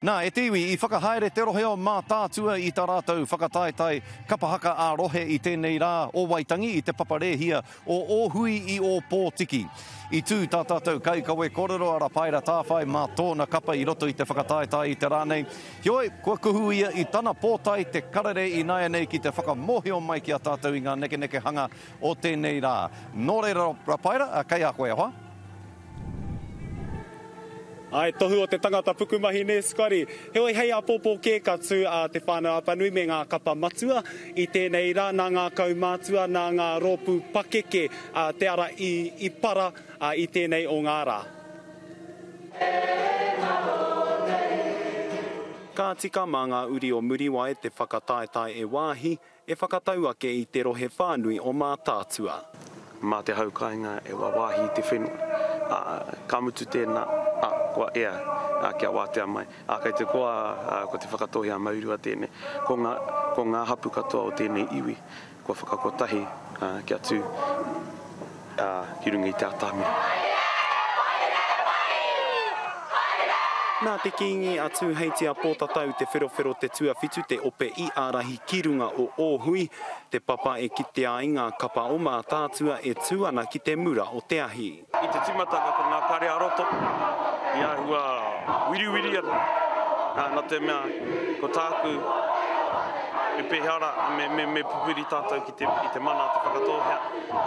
Nā, e te iwi, i whakahaere te rohe o Mātaatua i tā rātou whakataetae kapa haka ā-rohe i tēnei rā o Waitangi i te papa rēhia o Ōhui i Ōpōtiki. I tū tā tātou kaikawe kōrero a Rapaera Tāwhai mā tōna kapa i roto i te whakataetae i te rā nei. Heoi, kua kuhu ia i tana pōtae te karere ināianei ki te whakamōhio mai ki a tātou i ngā nekenekehanga o tēnei rā. Nō reira, Rapaera, kei a koe e hoa. Āe, tohu o te tangata pukumahi nē Scotty. Heoi, hei āpōpō kē ka tū a Te Whānau Apanui me ngā kapa matua i tēnei rā nā ngā kaumātua, nā ngā rōpū pakeke te ara i para i tēnei o ngā rā. Ka tika mā ngā uri o Muriwai te whakataetae e wāhi, E whakatau ake i te rohe whānui o Mātaatua. Mā te hau kāinga e wāwāhi i te whenua, ā, ka mutu tēnā, ā, kua ea, ā, kia wātea mai. Ā, kei te koa, ā, ko Te Whakatōhea Maurua tēnei. Ko ngā, ko ngā hapu katoa o tēnei iwi kua whakakotahi, ā, kia tū, ā, ki runga i te atamira. Nā te Kīngi a Tūheitia Pōtatau Te Wherowhero Te Tuawhitu te ope i ārahi ki runga o Ōhui, te papa e kitea ai ngā kapa o Mātaatua e tū ana ki te mura o te ahi. I te tīmatanga ko ngā kare ā-roto i āhua wiriwiri ana, ā, nā te mea ko tāku me pēhea rā, me, me, me pupuri tātou ki te, i te mana o Te Whakatōhea.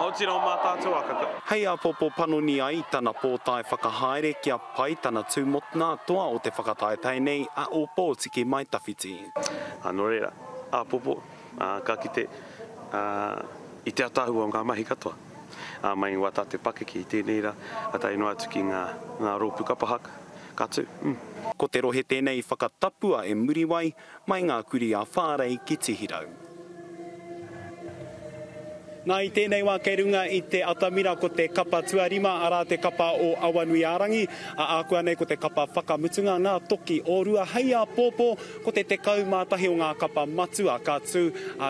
Otirā o Mātaatua ka. Hei āpōpō panoni ai tana pōtae whakahaere kia pai tana tū motnā toa o te whakataetae nei a Ōpōtiki Mai Tawhiti. Ā, nō reira, āpōpō, ā, ka kite, ā, i te ataahua o ngā mahi katoa. Ā, mai i wā tātou pakeke i tēnei rā, ka tae noa atu ki ngā, ngā rōpū kapa haka, ka tū, mm. Ko te rohe tēnei i whakatapua e Muriwai, mai ngā kurī a Whārei ki Tihirau. Nā, i tēnei wā kei runga i te atamira ko te kapa tuarima, arā te kapa o Awanuiārangi, ā, ākuanei ko te kapa whakamutunga, ngā toki o rua hei āpōpō, ko te 11 o ngā kapa matua ka tū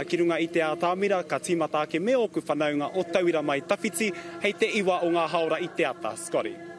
ki runga i te atamira, ka tīmata ake me ōku whanaunga o Tauira Mai Tawhiti hei te iwa o ngā haora i te ata. Scotty.